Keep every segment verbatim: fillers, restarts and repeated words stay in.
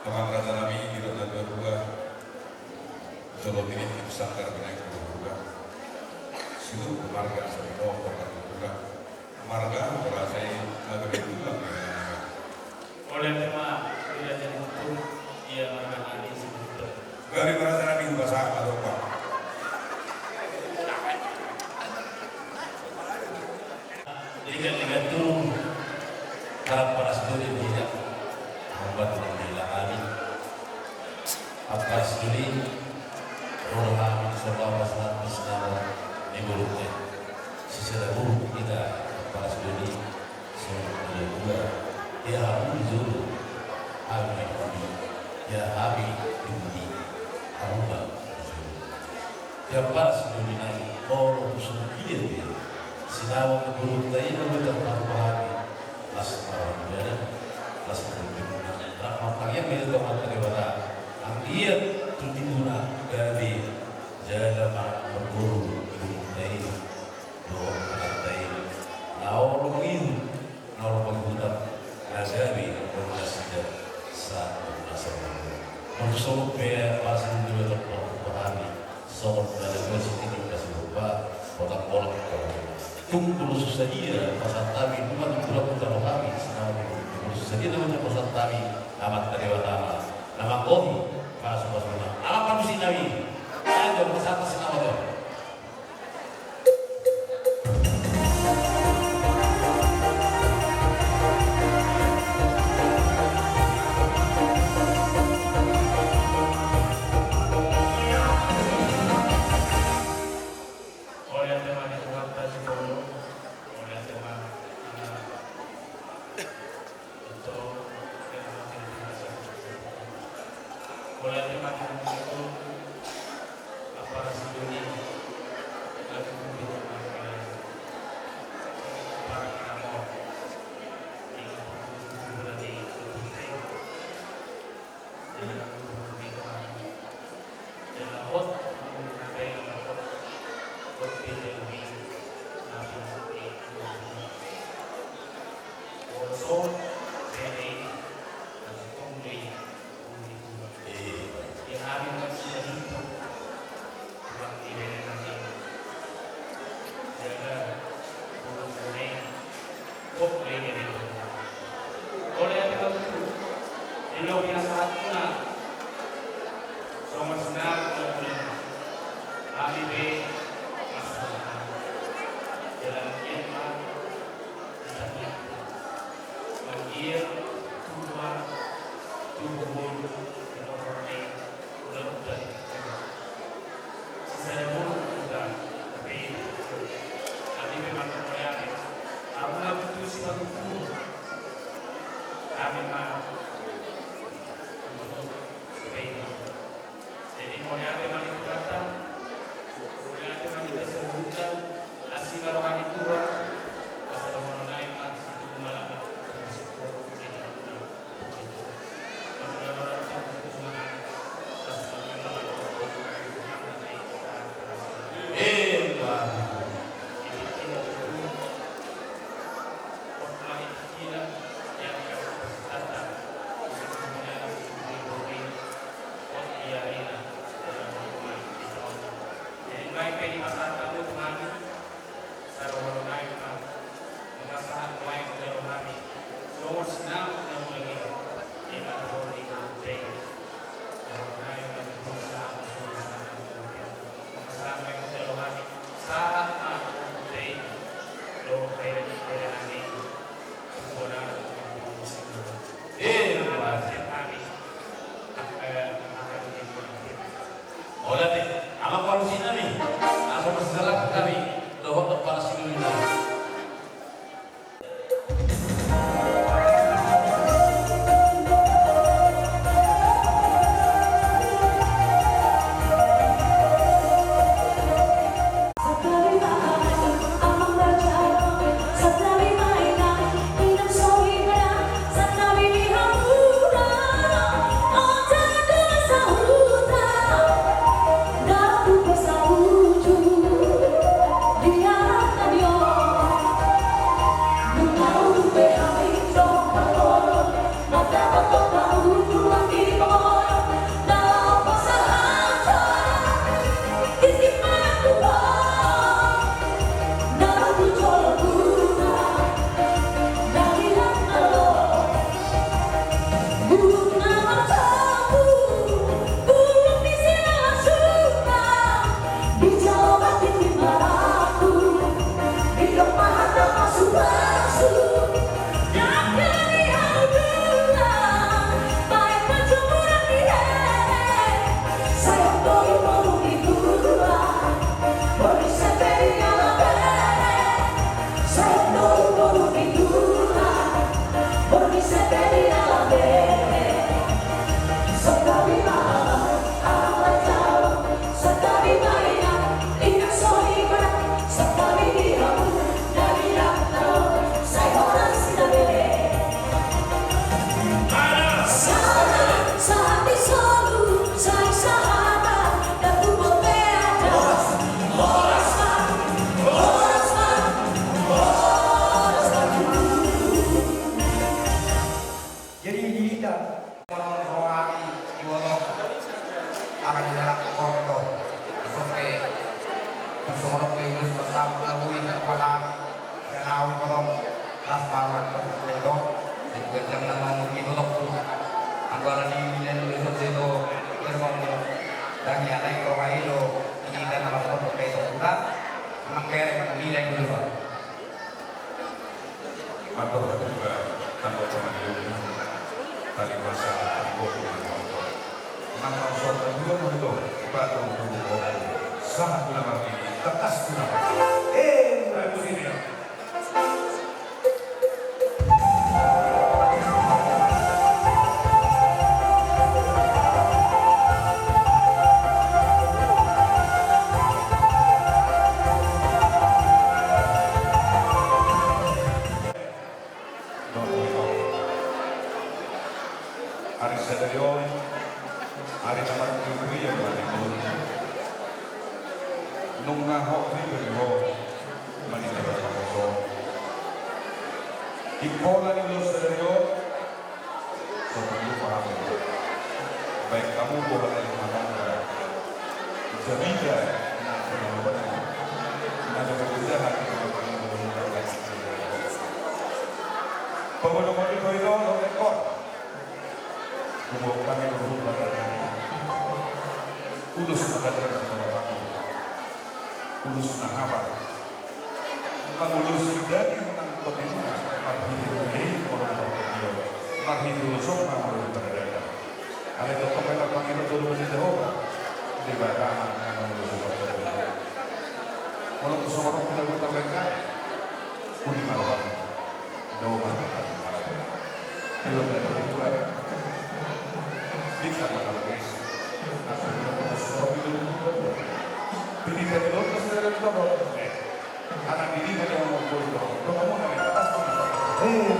Amang raja nami, didok na dua dua. Jolo tingki sanggar binaen dua dua. Situ marga asa didok dua dua. Marga raja i na gabe tulang. Oleh tema tidak jadi hukum ia marga nami sebut. Gabe marga nami bahasa apa tuh, Pak? Ligat-ligat tu, tarap paras doli dia. Hambat menghilang kami. Amparas doli, roha, sopa, pasahat, pisnawa, ni buruk, eh. Sisada buruk kita, amparas doli, so, dua, dua. Ya, hamu jolo, hamu jolo, ya, hamu jolo, hamu jolo. Tiap paras doli nai, olo, pusuk dia dia. Sinawa, buruk, tai, buruk, tak tahu, pahami. Las marhambana, las marhambana. Rap martangiang ma di Tuhanta Debata. Anggiat tu tituna gabe jala ma marboru di umurta i, dohot anakta i. Na olo mangido, na olo mangihut, na gabe dohot nasida sahat tu na sahat. Molo songon pe pasu ni Debata, pahami. Songon na dua sititi pasu rupa, kota kolak. Tung bulu susa dia pasahat hami, nunga tung bulu kota rohami, sinama bulu susa dia nama pasahat hami, Amanta Debata ma na manggohi pasu-pasuna. Amang panusi nami, ayo pasahat sinama do. Jadi mauliate ma di Tuhanta, mauliate ma di Tuhanta, asi ma roha ni Tuhan, asa dohonon nami ma, Jadi, di hita, orang rohani, di orang, akan dilakukan, orang rohani, songon pe, songon pe, ulos, paham, dan au, orang, las, paham, itu, dan jangan, orang, itu, orang, anggaran ini, dan itu, itu, orang, dan ya, lain, orang, itu, ini, dan, orang, orang, itu, orang, mengkerek, ini, dan itu, orang. Mandok hatuha, tanggo pangaliu, tali kuasa, tanggo pangaliu. Nang langsung kedua mulu, batu dulu kopi. Sahat nama ini, tekas nama. Eh, mulai musim ya. Ari sadari on, ari na marhite-hite ma di ngolu. Nunga hot di beri ho, manita berpakoso. Di pola ni ulos sadari on, so perlu paham. Baik kamu boha dari mana, Jamita, na pernah berubah, na pernah berubah, hati. Pemodom-modom itu, itu, rekor. Kubuat kami berubah dari ulos mengatakan sama aku. Ulos na haba. Mangulus dari menang kopi, marhite-hite, molo marhite-hite, marhite-hite, molo marhite-hite. Alai tong pe na pangilo tolu ni Jahowa, Debata ma na mangulus. Molo tu songon on pe na buta mereka, uli marwang. Doma. Ayo, kita berdoa. Kita berdoa. Kita berdoa. Kita berdoa. Anak diri na dia mau berdoa. Doa mau naik atas. Eh,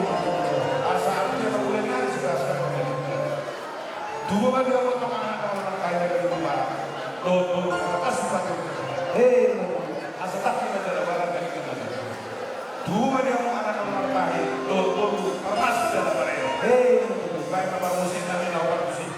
asa aku dia mulai nangis, asa aku dia. Tubu ma di hamu tonga-tonga na marhite di rumah. Dohot boru na marhite di rumah. Hei, asa tangkas ma jala barang dari kita. Tubu ma di hamu anak na marhite, dohot boru na marhite di rumah. Hei, baik na marmusik, nami na marmusik.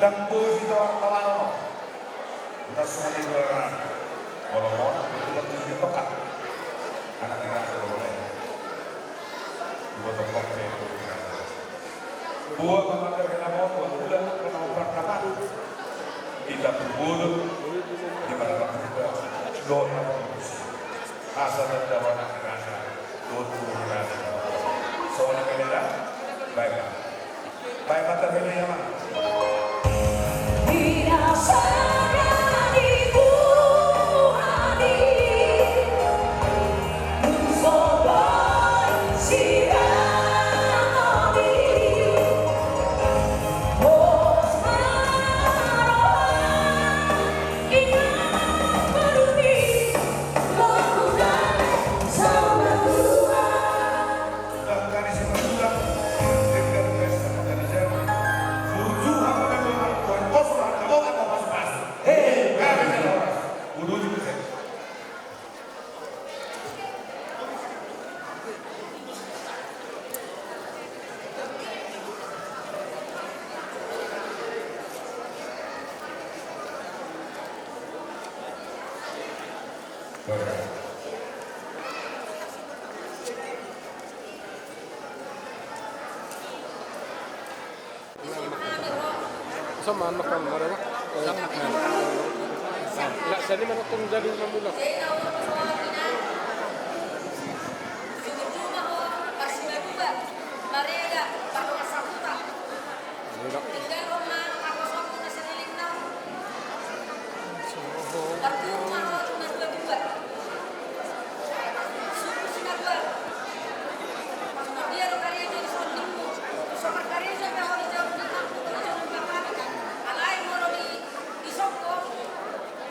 Ndang boi sitaoan-taoanon. Ndang songon i do, molo on, ndang boi sitaoan-taoanon. Anak ni raja do on. Dua tombak pe. Dua mamater hela motor, dua mamater hela motor. Kita pun bodoh. Di mana-mana kita. Doa apa? Asa tanda anak ni raja. Doa anak ni raja. Soalnya kan, ya? Baik. Baik, mantap ini ya, Bang. Sama anak kan, mana, Pak? Sama anak kan. Lah, jadi mana tong jadi mamula? Marega, parloan sahuta. Tinggal Roma, aku sopo na saleleng na. Parjolo ma ho tu na dua-dua. Suku Sinadua. Dia do karejo di son nimmu. So markarejo pe ho di jabu ni aku, di jabu ni bapakku. Alai molo di, di songko.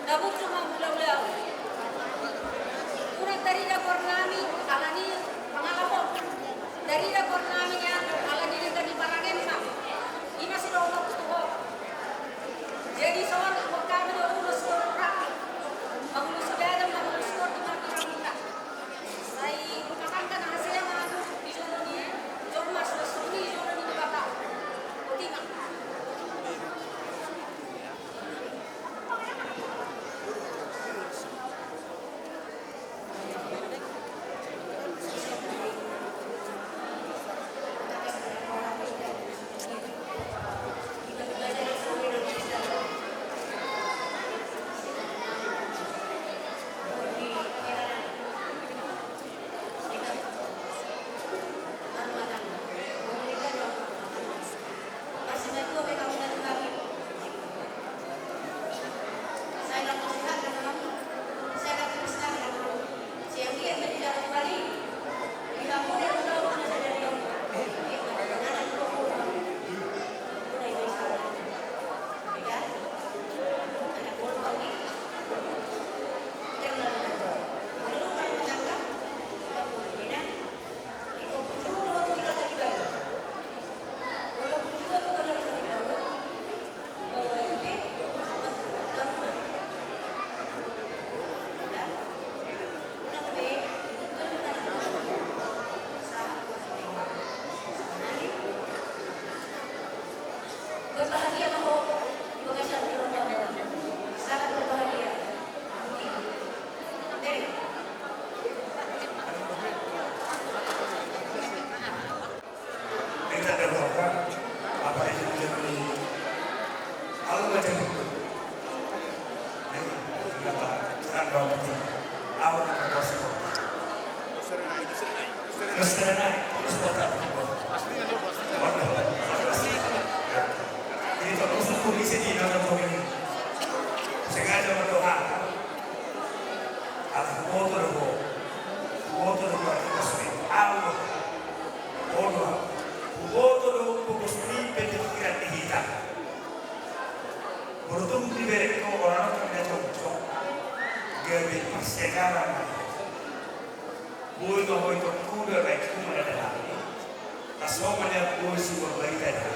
Dabu cuma mula-mula. Unang tarida goar nami, alani pangalaho. Tarida goar nami nian, alani denggan ni parangenna. Ima sidohononku tu ho. Jadi songon i, buat kami do ulos do rap. Mangulosi dalan, mangulosi tondi, mangulosi rambutan. Sai rumah tangga na hasea ma ahu di jolo ni jolma, songon i di jolo ni Debata. Boti ma. Berbahagia ma ho di bagasan keluargamu. Sangat berbahagia. Amin. Minta doa apa? Apa itu jadi Allah macam itu. Amin. Minta doa apa? Awak akan bersyukur. Jadi, kalau suku di sini, nonton komedi. Sengaja berdoa. Alah, huboto do ho. Huboto do ho, kita sulit. Alah. Bodoh. Huboto do ho, pogos ni pe di pikiran di hita. Beruntung di berek ko orang-orang yang cocok. Gabe persekarang. Boi ma ho i, tongku, do baen tu mula dalami. Laos ma nian boi siboan barita da.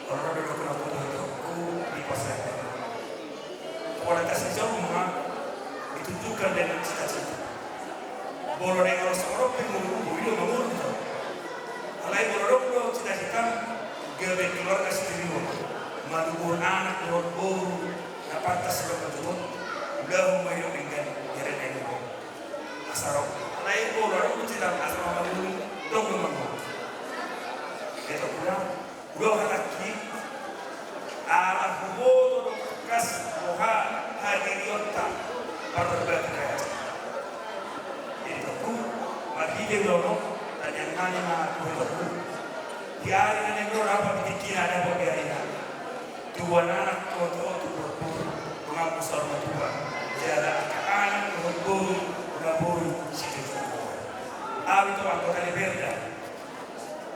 Ro do dohonon na boi, tongku, di pasahat. Pola tasi jolma ditunjukkan dengan cita-cita. Molo naeng ro songon on pe ngolu, boi do mangolu. Alai molo adong do cita-cita, gabe keluarga sendiri. Manubuhon anak dohot boru na pantas dohot matubuhon, ulahon ma i dohot denggan, biar na i dohot. Asa ro, alai boru adong do cita, asa ma mamunuh, dong do mamunuh. Itu pula, dua halaki, ala huboto do tangkas boha hadirionta parbatu raja. Jadi toku, marhite ulaon on, tanyang nami ma tu toku. Di ari na naeng ro, dapot di tingki na dapot di ari na. Tubuan anak, tubuan boru, donganmu saur matua. Jala angka anak dohot boru, dongan boru, sitio. Au ito anggota DPRda.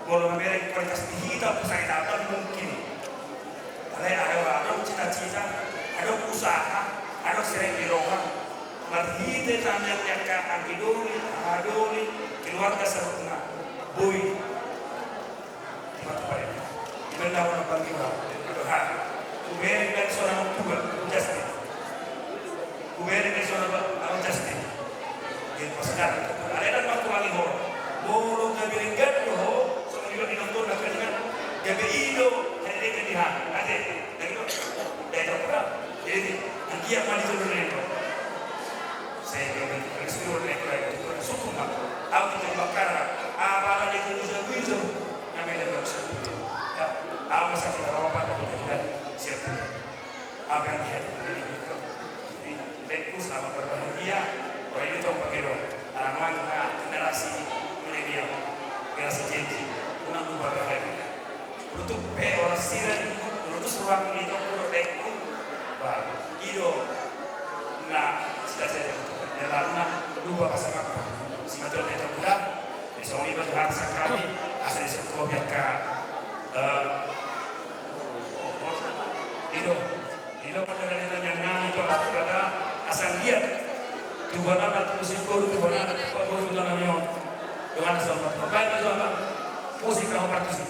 Molo mamereng kualitas di hita, pasangidapan mungkin. Alai adong, adong cita-cita, adong usaha, adong sering di roha. Marhite tangiang ni angka anggi doli, aha doli, keluarga saluhutna. Boi. Di batu paling. Di benda mana bagi orang. Tuhan. Kubereng dan seorang tua, Justin. Kubereng dan seorang tua, Justin. Jadi pasangan. Ada dan waktu lagi ho. Molo gabe denggan do ho, sama juga di nonton, gabe i do, jadi dia jadi ha. Ada. Jadi, dia tak pernah. Jadi, anggiat ma di jolo ni ho. Saya gabe, gabe sukun ma. Au di jolo bakara. Apa ada di jolo, jolo. Kami ada dalam satu. Ya, au masa kita bawa pada kita juga siap. Au kan dia, jadi, jadi, baikku, selamat berbahagia. Orang ini tahu pakai doa. Anak-anak generasi milenial, generasi Gen Z, unang lupa berbahagia. Untuk pe orang siran, untuk ruang ini tahu, untuk baikku, bah, i do. Nah, sudah saja. Dia lalu, nah, lupa pasangan. Si Matua, dia tahu, udah. Di songon i ma tu hata sian hami, asa disungkun ho angka, eh, i do, i do, mardongan ni tangiang nami tu Amanta Debata, asa anggiat tubuan anak, tubuan boru, tubuan anak, tubuan boru, tubuan nami on. Dongan saur matua. Baik, tu Amanta. Musik na ho partusi.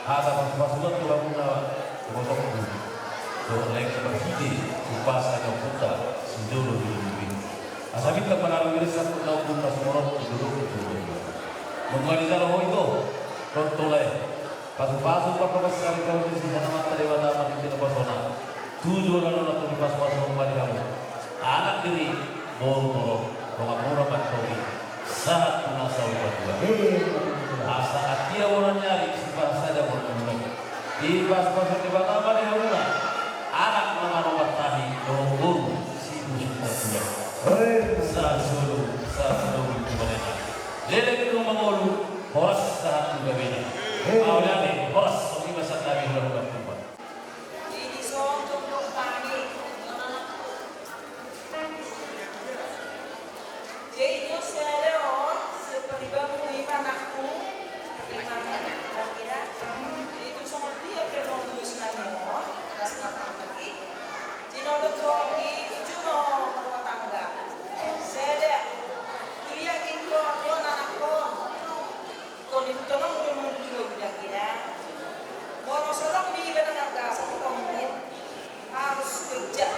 Hata pasu-pasuan tu hamuna, tu botohon, tu laengku marhite umpasa ni ompunta sijolo di Lumbung. Asa bintang ma na ro di risa tu ompunta sumorop di dolok tu dolok. Nunga dijalo ho ito, tontu lae. Pasu-pasu parbagasan ni hami sian Amanta Debata marhite na pasona. Tu jolo na nunga tu dipasu-pasu ma di hamu. Anak diri, boru, boru, dongan muna mantogi. Sahat tu na saur matua. Asa atia boru ni ari, sipasada boru ni ari. Dipasu-pasu Debata ma di hamuna. Anak na manomba tahi, dongan boru, sipusuk matua. Sahat solu, sahat solu, tu manena. Leleng tu mangolu, horas sahat tu gabena. Mauliate, horas, songon i ma sian hami, horas, horas, horas. Di dison jongkok hami, nona nangku. Jadi, nyo sada on, sian paribanmu i ma nangku, ima, ima, ima. Jadi, tu songon dia pe nang dua sian nami on, ras na tangki. Di nodok on i, tujuh no rumah tangga. Sada, kuliah ingkon, nona nangku. Ingkon ditonong do mundua gidagida. Molo so adong di iba na nangka songkongmu, harus kerja.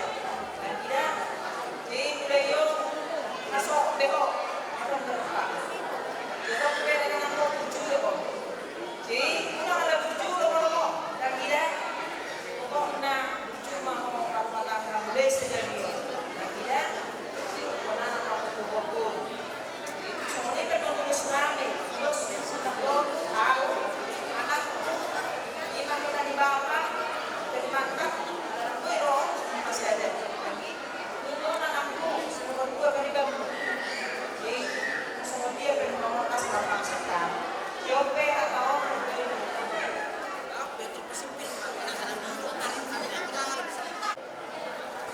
Gidagida. Jadi mulai on, na so be ho, adong berapa. Jadi mulai dengan nangka tujuh do ho. Jadi, unang ala burju do molo ho, ndang ida. Pokokna burju ma ho, marumah tangga mulai sian dia. Ndang ida. Jadi, pokokna na ho, ho, ho. Jadi, songon i pe nang ulos nami, ulos, ulos, au, anakku, ima hita ni bapa, jadi mantap, ala nang dua i ro, masih ada. Jadi,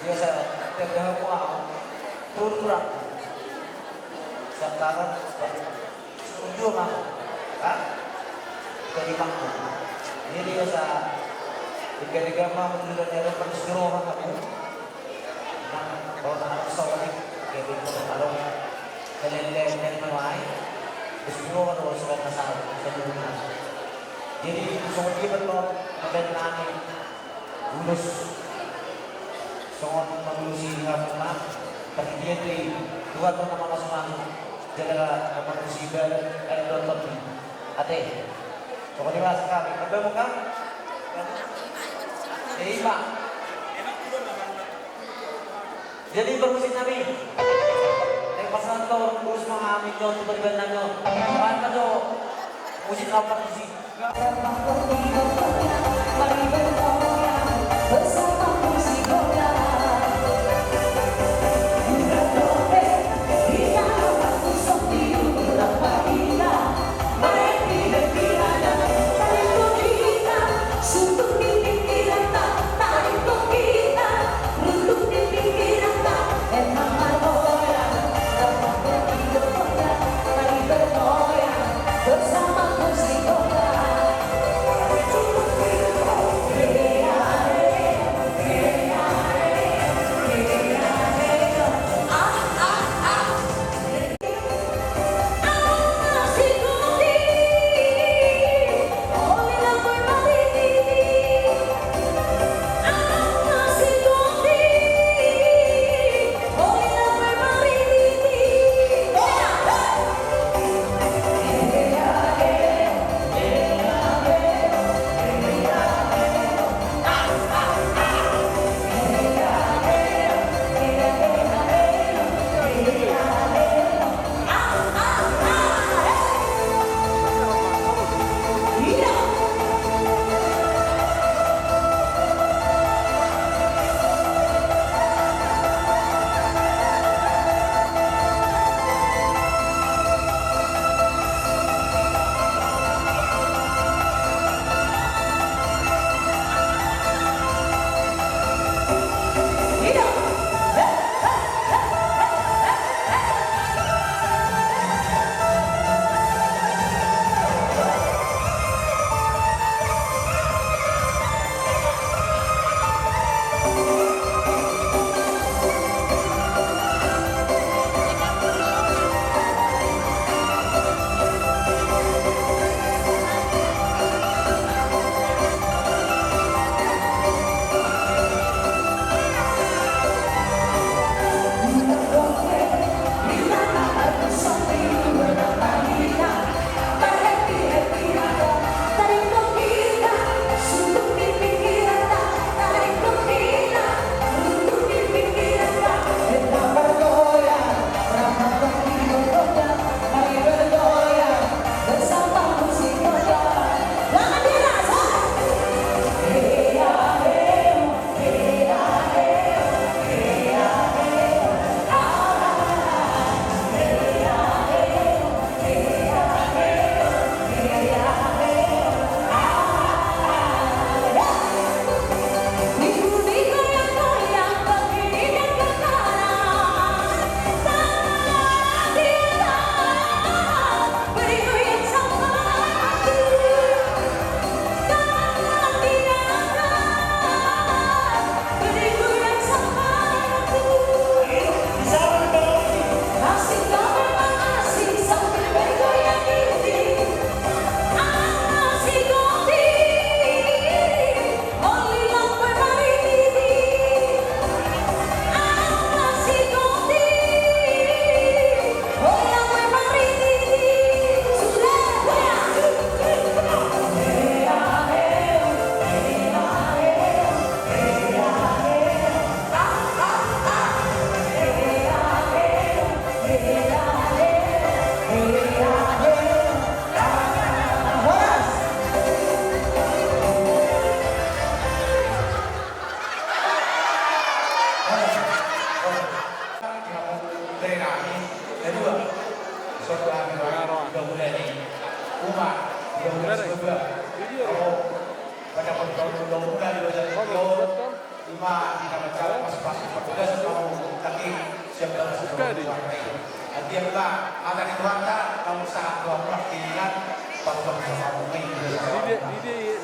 Biasa, tiap dah aku, ah, turun kurang. Sekarang, setuju mah, kan? Jadi makmum. Jadi biasa, tiga-tiga mah, menurut dia, kan, suruh aku. Nang, kalau nang anak saotik, jadi kalau nang leleng-leleng na nuaeng, terus dua kalau sudah kasar, sudah lunas. Jadi, songon dia betul, sampai nangis, ulos, songon mangulusi hamuna, perhatian di Tuhan, nama masuk-masuk, jaga mangulusi ibadah, eh, nonton. Ate. Pokokna ima sekali. Apa bukan? Ima. Jadi, permusik nami. Nek pas nonton, terus mengambil nonton beribadah nonton. Apa tuh? Musik apa sih? Dapot tolu pulu muna di badan tio, ima di nama jalan pas-pas, pas gas mau lagi siap dalam sebuah. Artinya, hata ni Tuhanta, naung sahat dua puluh keinginan, pas pas sama mungkin.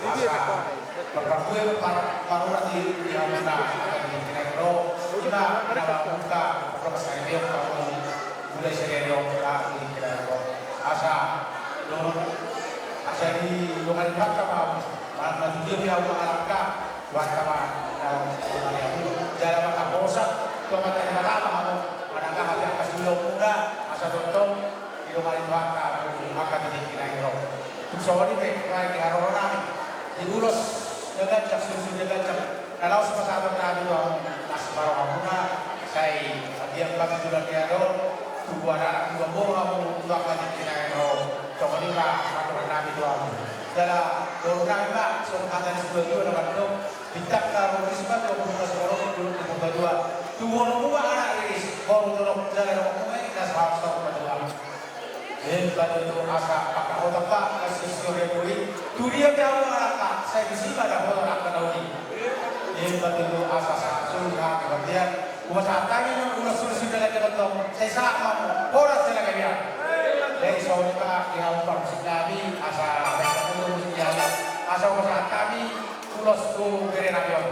Asa, perpakue, par-, parurat di, di hamuna, hata ni Kinai ro, ima, nama buka, perpakue, kamu, mulai seri ro, hata ni Kinai ro. Asa, dong, asa di, dong, ada, Mangatudia pe ahu mangalangka, Tuhanta ma na mangalangka. Jala mangkaposan, Tuhanta ma na mangalangka, mangalangka hati angka sulaonmuna, asa tongtong, didongani Tuhanta, angka tintin Kinai ro. Tung songon i pe, baen di haroro nami, di ulos na ganjang, sunsut na ganjang, na laos pasahaton nami tu hamu, las ma rohamuna, sai, anggiat ma tulang ni ari on, tubu anak, tubu boru hamu, tu angka tintin Kinai ro, songon i ma, haturan nami tu hamu. Jala, boru nami ma, songon hata ni situa-tua na mandok, bintang na ro risma, dua pulu na soro, dua pulu na dua. Tubu hamu ma anak riris, boru tolong, jala dohot hamu ma, na sahat sahat ma dua. Emma tutu asa, maka hotang ma, na sisio dia boi, tu dia dia ma rata, sai disi ma da hotang angka na uli. Emma tutu asa, sahat solu na, kemudian, Hupasahat hami ma ulos surusuruan na tongtong, sai sahat ma horas jala gabe. Jadi songon i ma di hamu parmusik nami, asa baen hamu musik ni hami, asa hupasahat hami ulos tu bere nami on.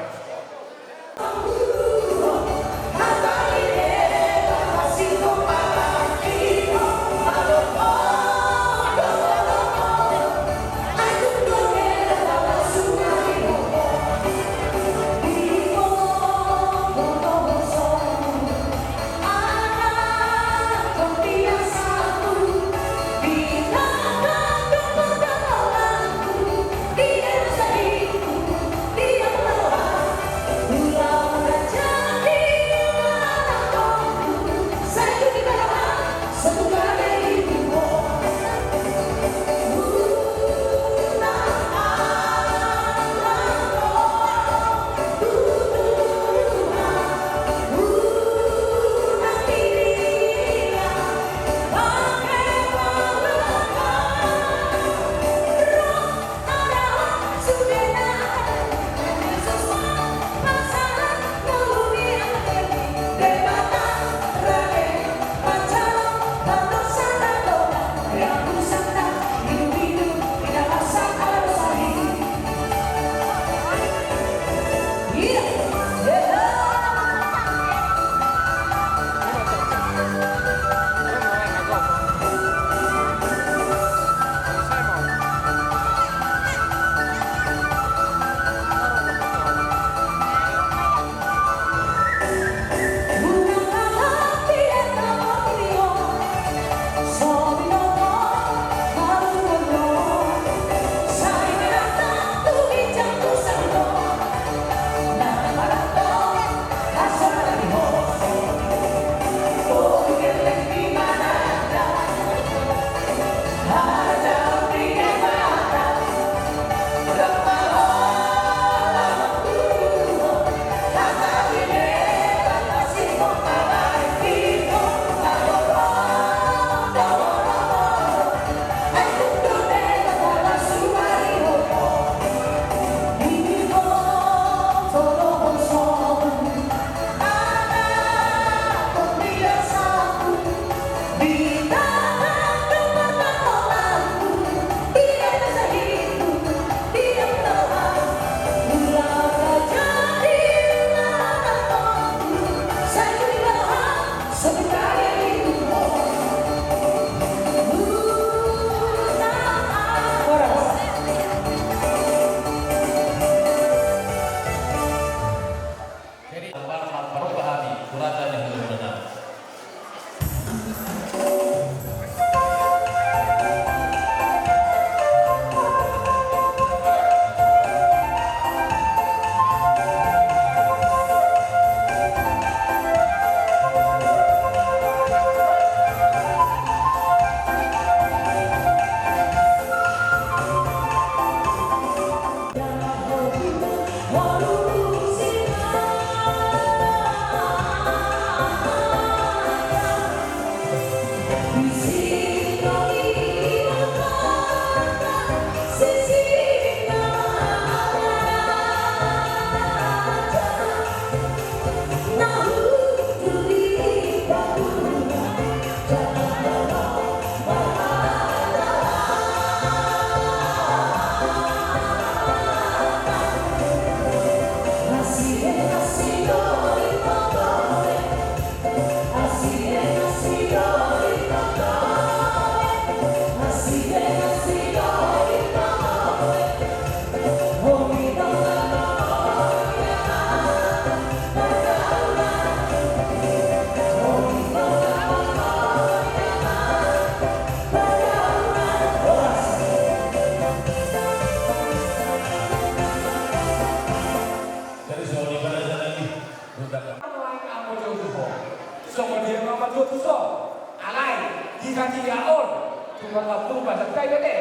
Purba, santai be ate.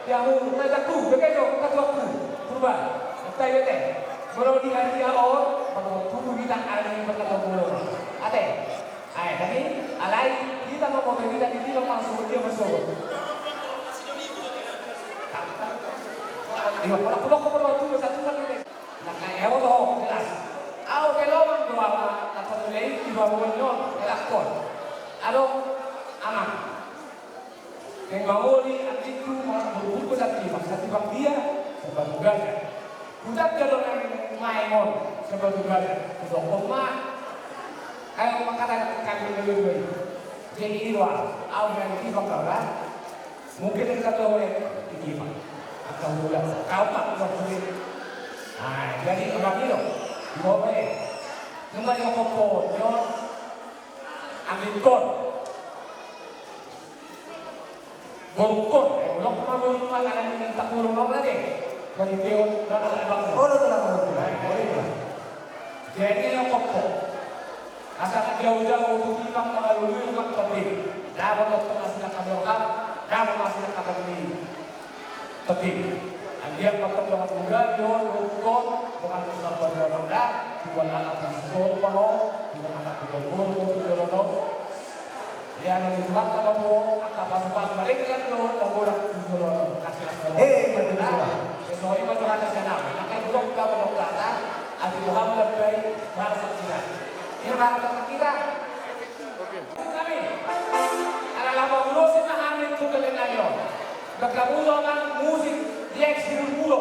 Ia, hamu na jaku, bege jo, ketua ku. Purba, santai be ate. Molo di harian on, molo tubu hita ari berkata molo. Ate. Ai, jadi, alai, hita mau mau hita di hita langsung dia masuk. Iya, kalau aku mau ke perlu tubu satu kan ini. Nah, kayak aku tuh, jelas. Au ke lomang doang, atau mulai di bawah nyon, enak pun. Aduh, aman. Naeng mangoli andiku, mangoli andiku, satipak, satipak dia, satipak gajah. Hutanda do naeng maen on, satipak gajah. Hudok ma, ayo mangkatahon kami lelembei. Jadi iwa, au naeng tipak kau lah. Mungkin kita tahu ya, tipak. Atau bulan, kau tak tahu. Nah, jadi orang itu, mau ya. Cuma yang kompor, nyon, andikkon. Borungkon, eh, ulok ma borungkon, ala ni minta borungkon na de. Jadi teon, na ala bang. Olo, olo, olo, olo. Jadi na kopo. Asa jauh-jauh tu tipak mangalului umat topik. Dabo topik asli kabelkam, dabo asli kabelkam. Topik. Andian ma topik muda, yo, borungkon, bukan tu sabar borungkon da, bukan anak tu sabar borungkon, bukan anak tu sabar borungkon, tu borungkon. Ia na di rumah sama po, angka pasupasu maringgan do, na bola tu jolo, kasih kasih. Eh, betul, betul. Sesuai macam kata senang. Maka itu dong kita berdoa kata, ati Tuhan lebih bahasa kita. Ini bahasa kita. Kami, ala lama ulos ini hamil tu kalian ayo. Bagamulo nang musik, dia eksibur mulo.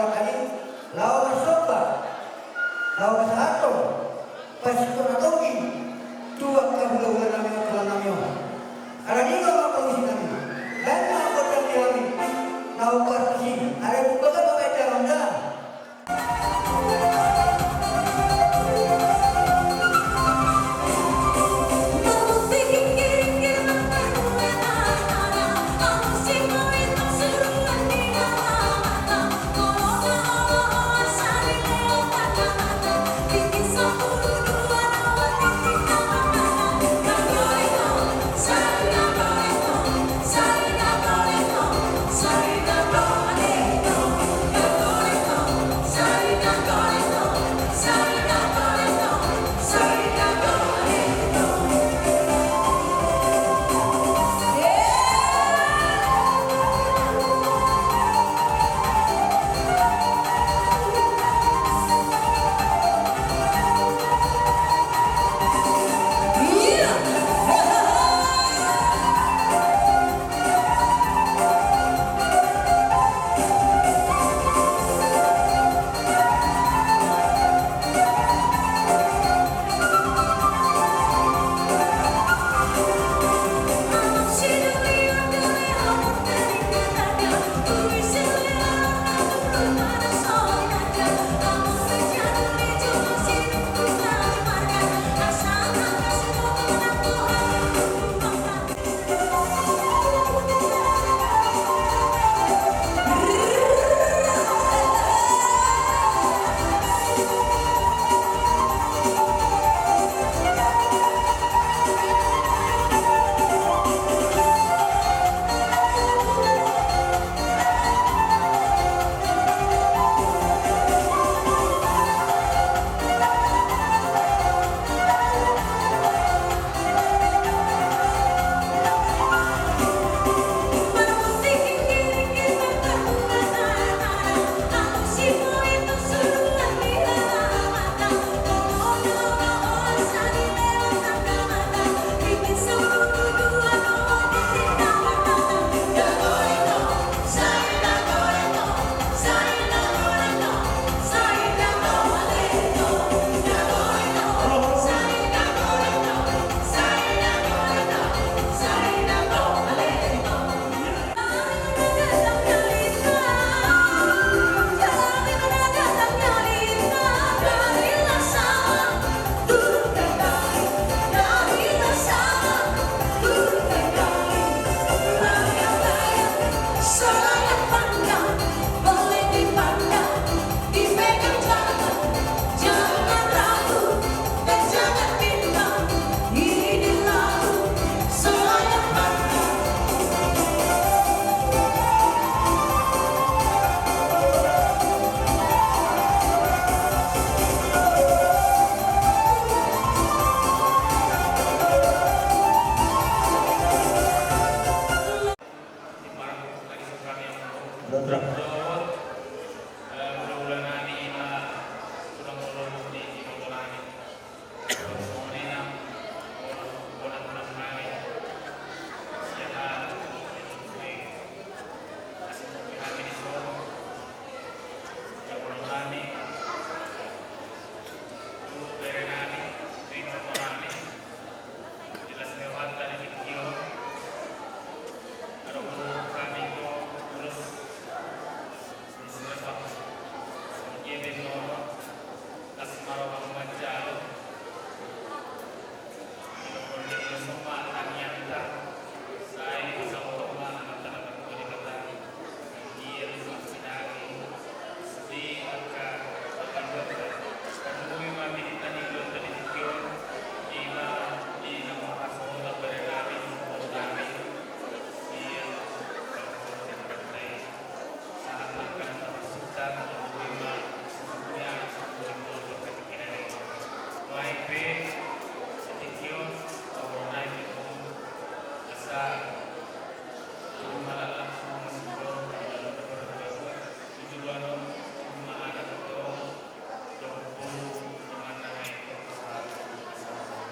Ai laho marsomba, laho pasahathon pasistor na tonggi tu angka hulahula nami on, tulang nami on. Alani i do ma pamusi nami. Baen ma gondang di hami na hombar tusi. Alai bung baga ma baen di hami da.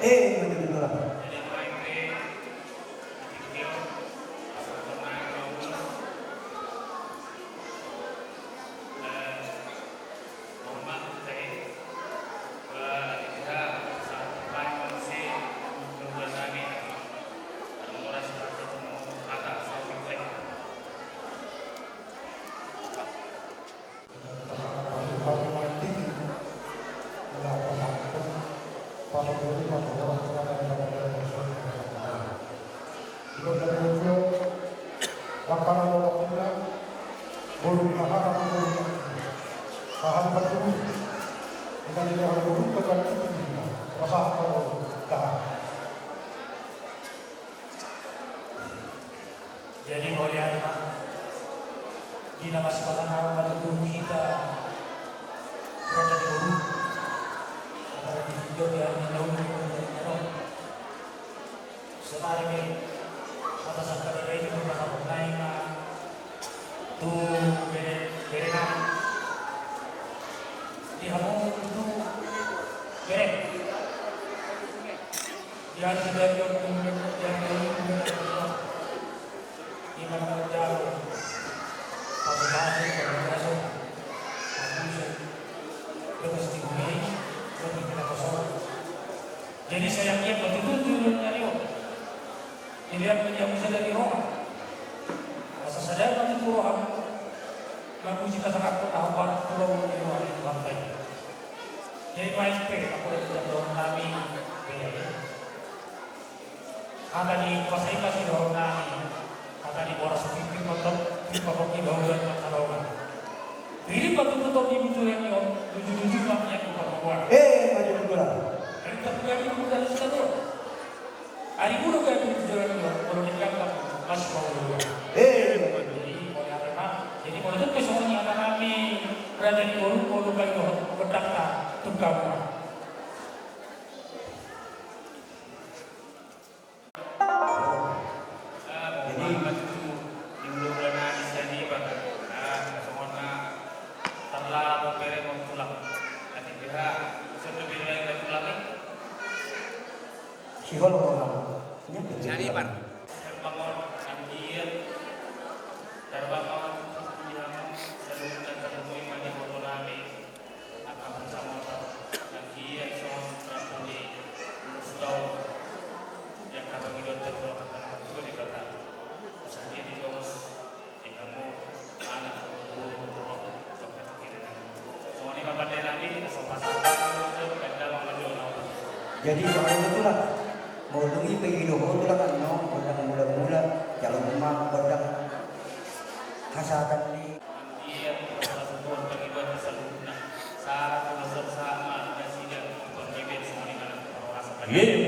Eh, betul, betul. Aha, di partubu. Kita di dalam burung, kita di dalam burung. Rasa apa? Tahan. Jadi, mauliate ma di na masipasangapan ma tutu hita, raja ni boru. Apalagi di Jogja, di Laut, di Jogja, di Jogja. Saonari pe, hata sangkadada i, di rumah kampung nai ma tu bere, bere nai. Di hamu tu bere. Di hari sadari on, di hari sadari on, di mana manjalo pasupasu, pasupasu, pasupasu, bagas di bumi, bagas di bumi. Jadi, sai anggiat ma tutu jujur ni ari on. Jadi, anggiat ma tutu sadari roha. Asa sadari ma tutu roha. Mamuji pasangaphon na hombar tu roha ni roha ni Tuhan i. Jadi, baen pe, aku dari jam dohon nami, beda ya. Hata ni kuasa i ma sidohonon nami, hata ni boras pipir mantap, pipir mantap di bawah dan mantap bawah. Jadi, patutup di bujuran ni on, tujuh-tujuh ma yang bukan membuat. Eh, maju bujuran. Dari tapi dari bukan sudah tuh. Ari mulu kan di bujuran ni on, kalau di kantor, masih mau dulu. Eh, jadi, mau di apa, Mak? Jadi, mau itu ke soalnya hata nami, raja ni boru, mau lu kayu, bedak tak, tukang, Mak. Jadi, siholong ma. Jadi, Pak. Angka pansamotan, anggiat songon rambu ni ulos tau, di angka pangidoan terpulang angka na martua di kota. Asa dia di jongos, di hamu, anak, boru, boru, sampai akhirnya. Songon i ma pande nami, asa pasahat, pande nami, pande nami. Jadi, songon i ma tulang, molo dung i pe ido ho tulang, annon, gondang mula-mula, jalo ma gondang hasahatan ni. Ye,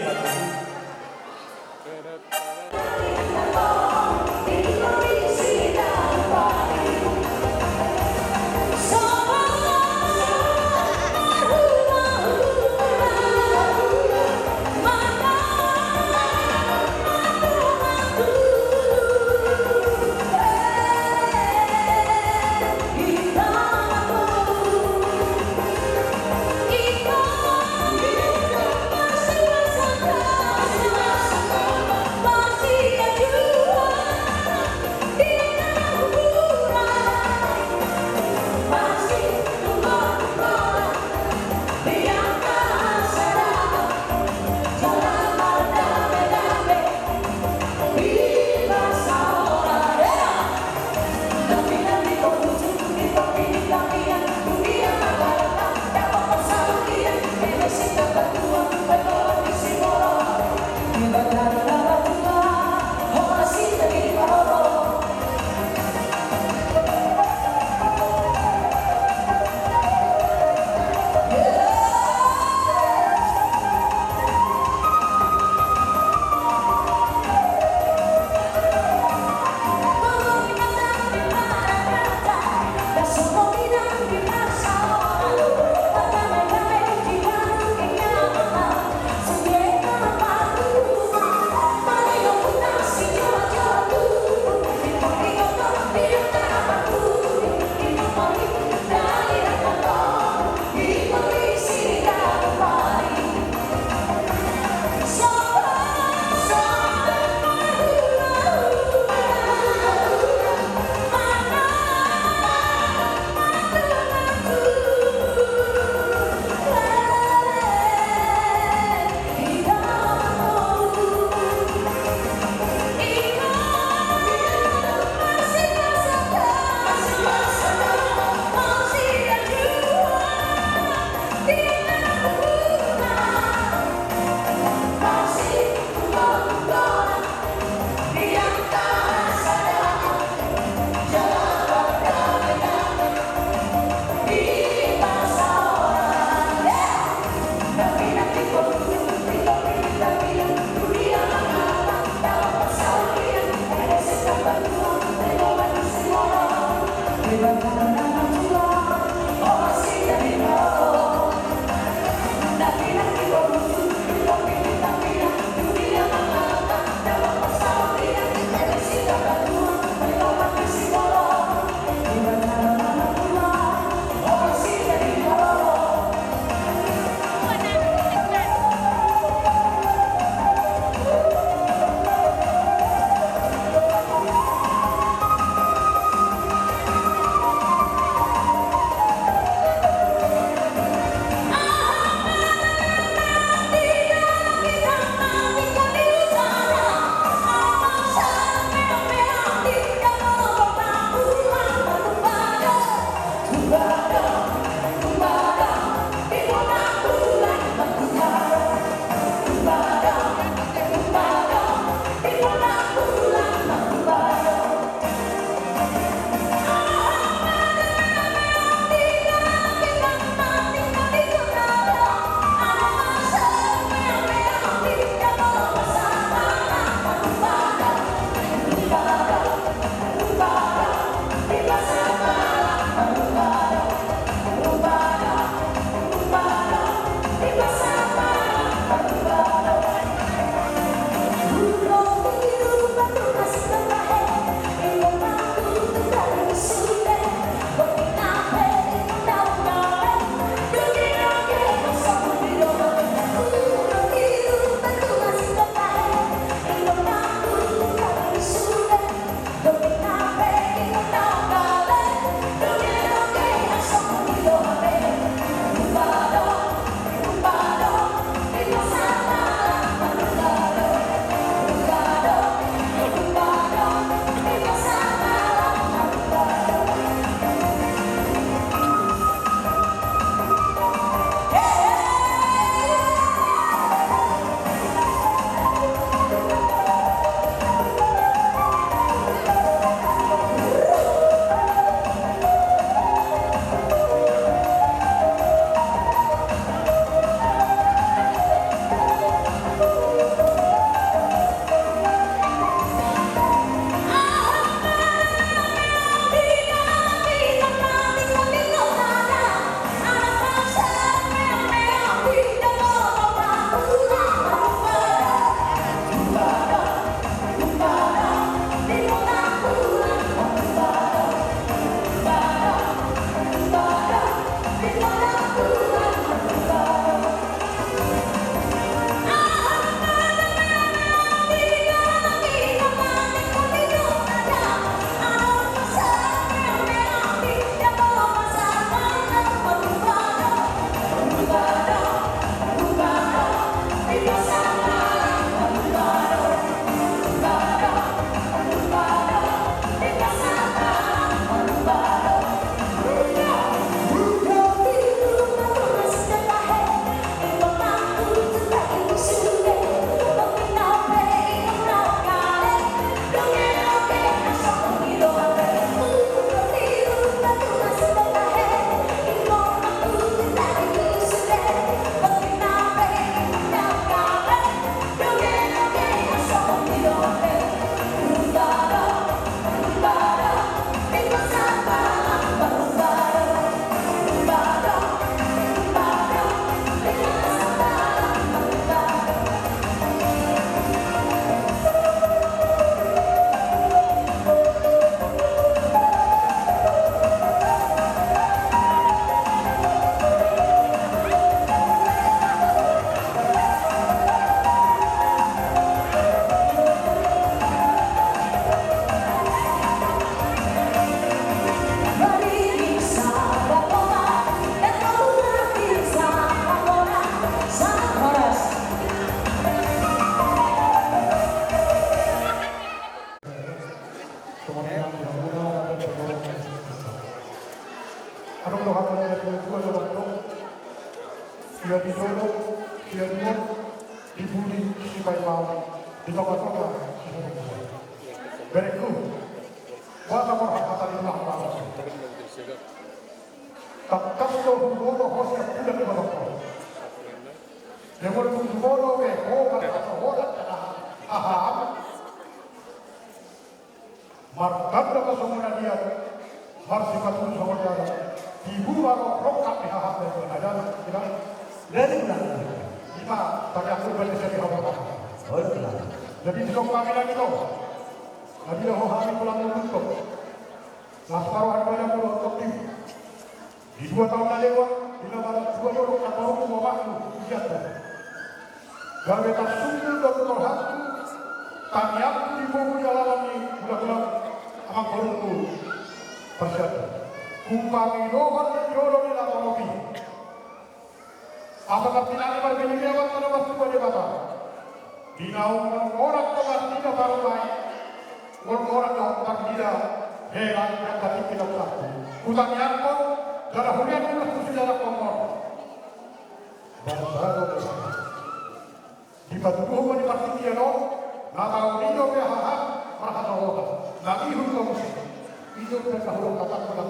Adong do hata ni natuatua na mandok: Ia di jolo, ia di on, di pudi, sipaimau, di tongatonga, sipaimau. Berengku, boasa borhat hata ni tulang, boasa? Tangkas do hujolo ho sian bulan ni boto. Dia molo tung jumolo be ho marhasohotan jala haham. Martanda ma songon na liat, marsipatutu songon dalan. Tibu ma ro rongkap ni haham dari pengadilan. Jadi, ima, tapi aku balik dari haham. Jadi, di songkap bilang itu, na bilang ho hami tulang Lumbuto. Las paruhan banyak pulau topi. Di dua taon na lewat, di na martua do rongkap ni omakku, di sian. Gabe tarsundul do tu rohangku, tangiangku di bogu di alaman ni hulahula, amangborungku, parsian. Hupangidohon di jolo ni laho lobi. Asa martinangi marbini lewat na martua Debata. Di naung mangorang do marnida parumaen, mangorang do marnida hela, yang penting kita bersatu. Hutangiangkon, jala hulean ulos tu sidara komor. Bangsa do. Dipatuduhon ma di partingkian on, na taon i do pe haham marhasohotan. Na ihut do muse. I do pe na hurang kata-kata.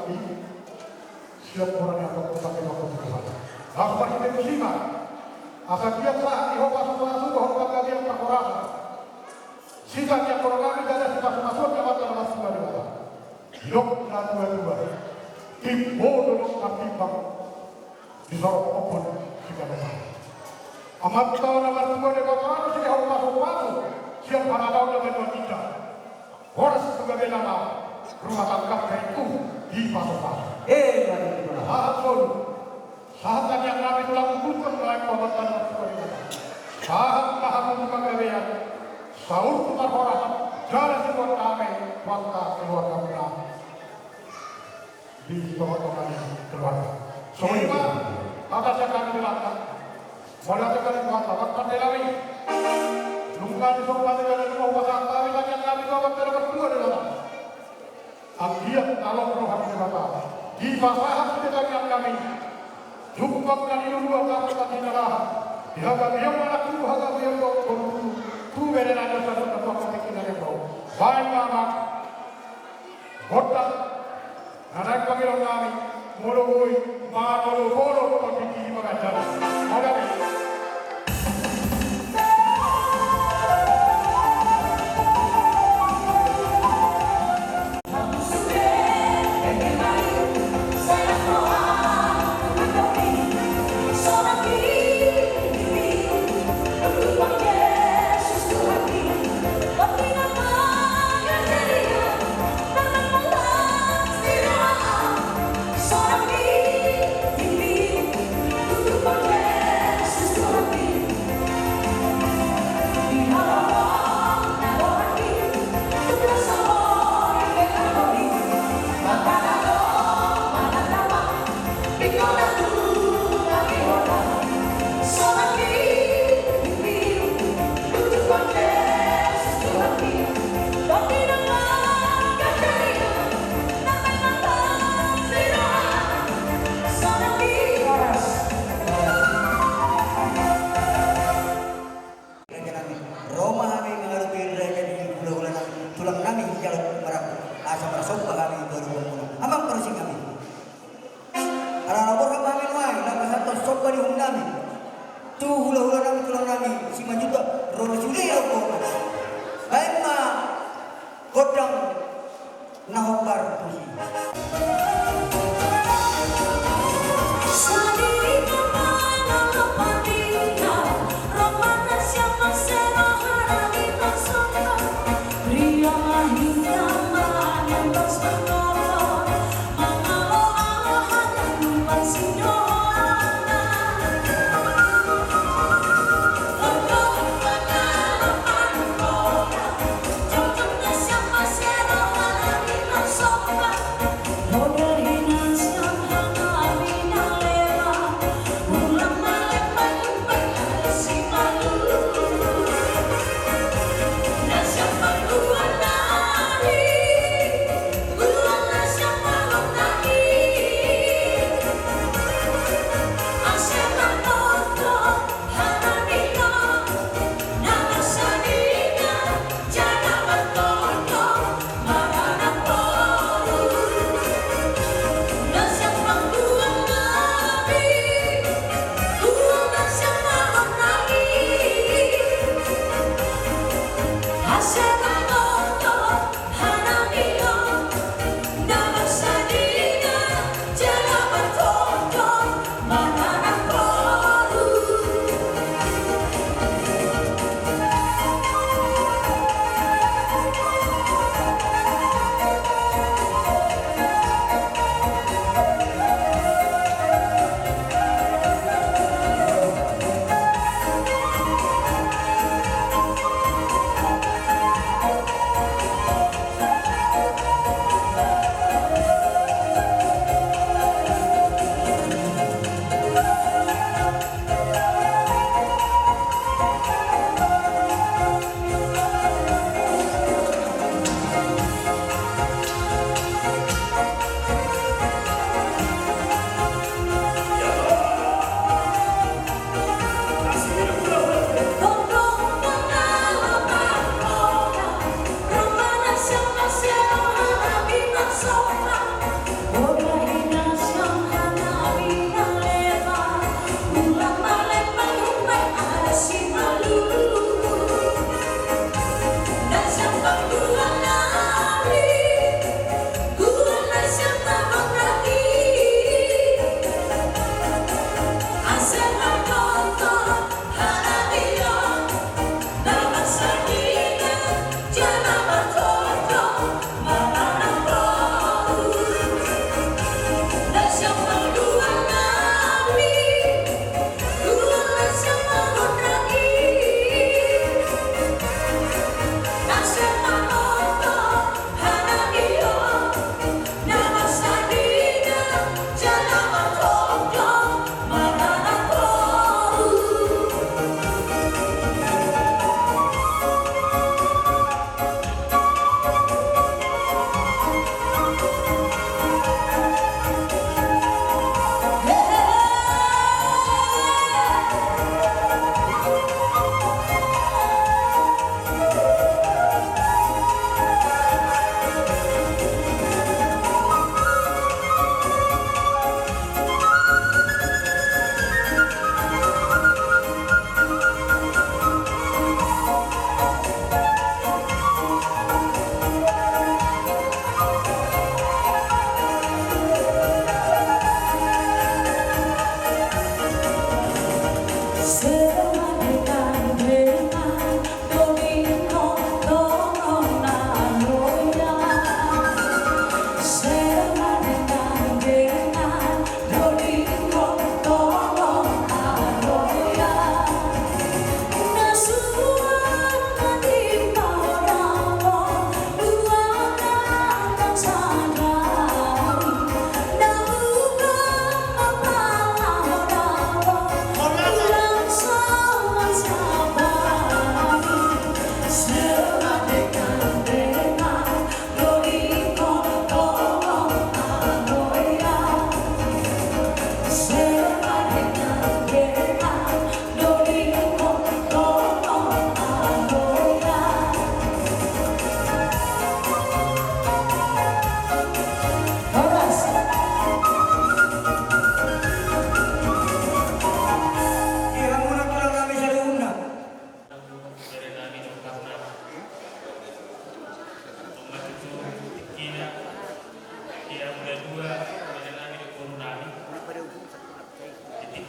Siap orang yang berkembang di waktu Tuhan. Langsung marhite tusi ma. Asa dia sahat di ho pasupasu dohot panggabean parhorasan. Sitangiangkon nami jala sipasupasuon ni Amanta na martua Debata. Didok natuatua: Timbo do na martimbang, disorop ombun sigalopan. Amanta na martua Debata do silehon pasupasu sian harajaon na banuatinta. Horas tu gabe nama rumah tangga, berengku, dipasupasu. Eh, mari kita. Sahat solu. Sahat tangiang nami tulang Lumbuto, lae pamatana. Sahat ma hamu tu panggabean, saur tu parhorasan, jala sibuat dame tu angka keluargamuna di tongatonga ni keluarga. Songon i ma hata sian hami di langka. Mauliate ma di Tuhanta, Amanta na hinaholongan. Nunga di son hami, jala nunga hupasahat hami tangiang nami tu Amanta na martua Debata. Anggiat na lam roha ni Debata, dipasahat sude tangiang nami. Jumpang na niluluan, na hinaholongan, di hagabeon anakku, hagabeon boruku, tu bere na dosa dosa, tu angka tingki na lembau. Baen ma gondang na naeng pangidoan nami, molo boi marolopolo tondikkon i ma ganjang. Mauliate. Ro ma hami mangadopi raja ni hulahula nami, tulang nami, jalo marangkup asa marsomba hami tu adopanmuna, amang parusing nami. Ala na borhat ma hami nuaeng, na pasahathon somba ni uhum nami tu hulahula nami, tulang nami Simanjuntak, ro ma sude adopanmuna. Baen ma gondang na hombar tusi.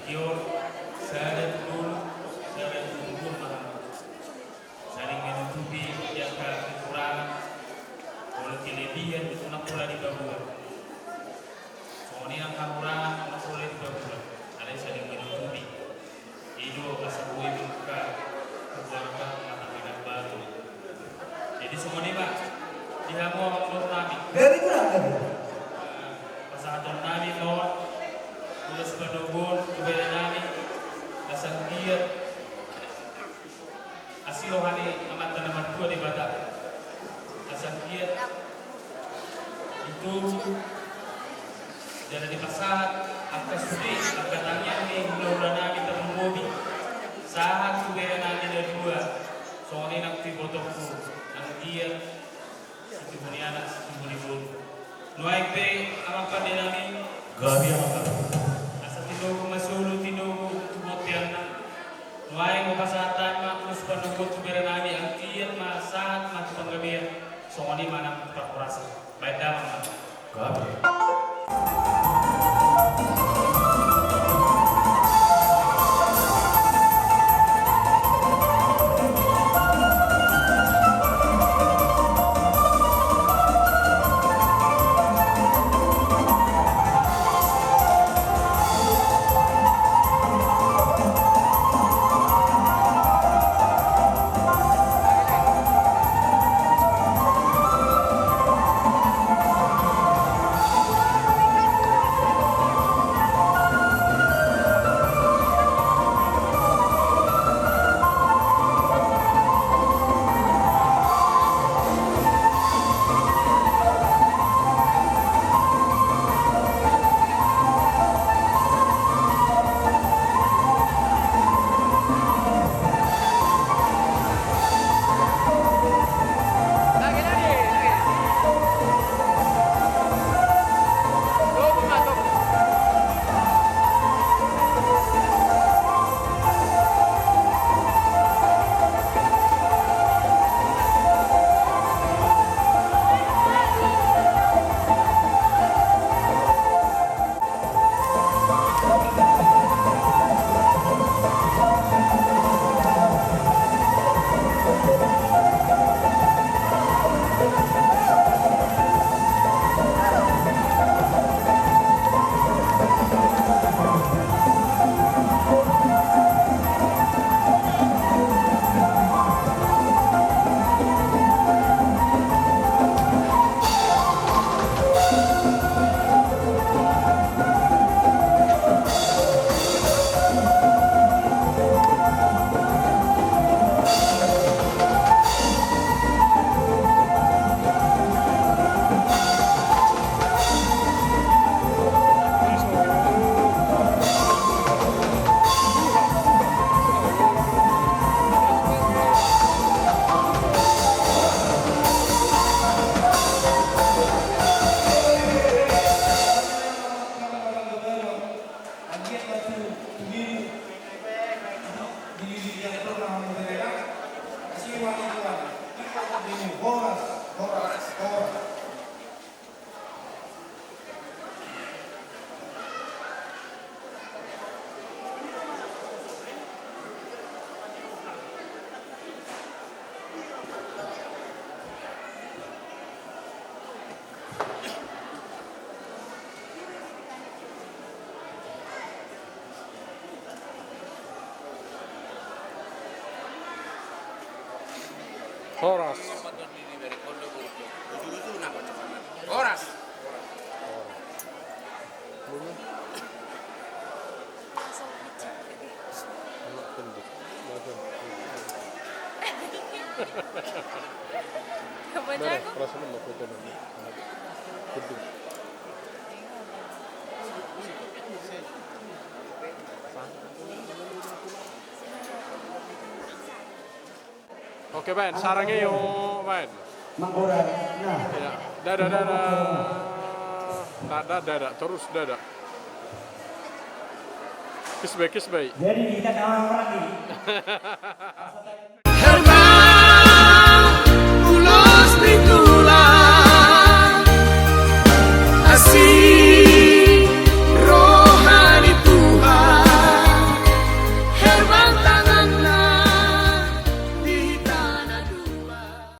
Ion, sada tu dolok, sada tu umur ma hamu. Saling menutupi di angka kekurangan, molo kelebihan itu na pola dipaboa. Songon i nang hahurangan na pola dipaboa. Alai saling menutupi. I do asa boi mambuka keluarga, rumah tangga na baru. Jadi songon i ma di hamu amang boru nami. Very good, very good. Pasahaton nami ma on ulos panoguon tu bere nami, asa anggiat asi roha ni Amanta na martua Debata, asa anggiat ditogu jala dipasahat angka sude, angka tangiang ni hulahula nami tarlumobi sahat tu bere nami na dua, songon i nang tu ibotongku, anggiat situbu ni anak, situbu ni boru. Nuaeng pe amang pande nami. Gabe amang pande. Asa tinogu ma solu, tinogu tu bonteanna. Nuaeng hupasahat hami ma ulos panoguon tu bere nami, anggiat ma sahat ma tu panggabean. Songon i ma nang parhorasan. Baen damang ma. Gabe. Horas, horas, horas. Horas. Horas. Apa jago? Oke, baen, sarang i, o, baen. Manggoda, nah. Iya. Dadah, dadah. Dadah, dadah, terus dadah. Kiss bae, kiss bae. Jadi kita kawan orang ini.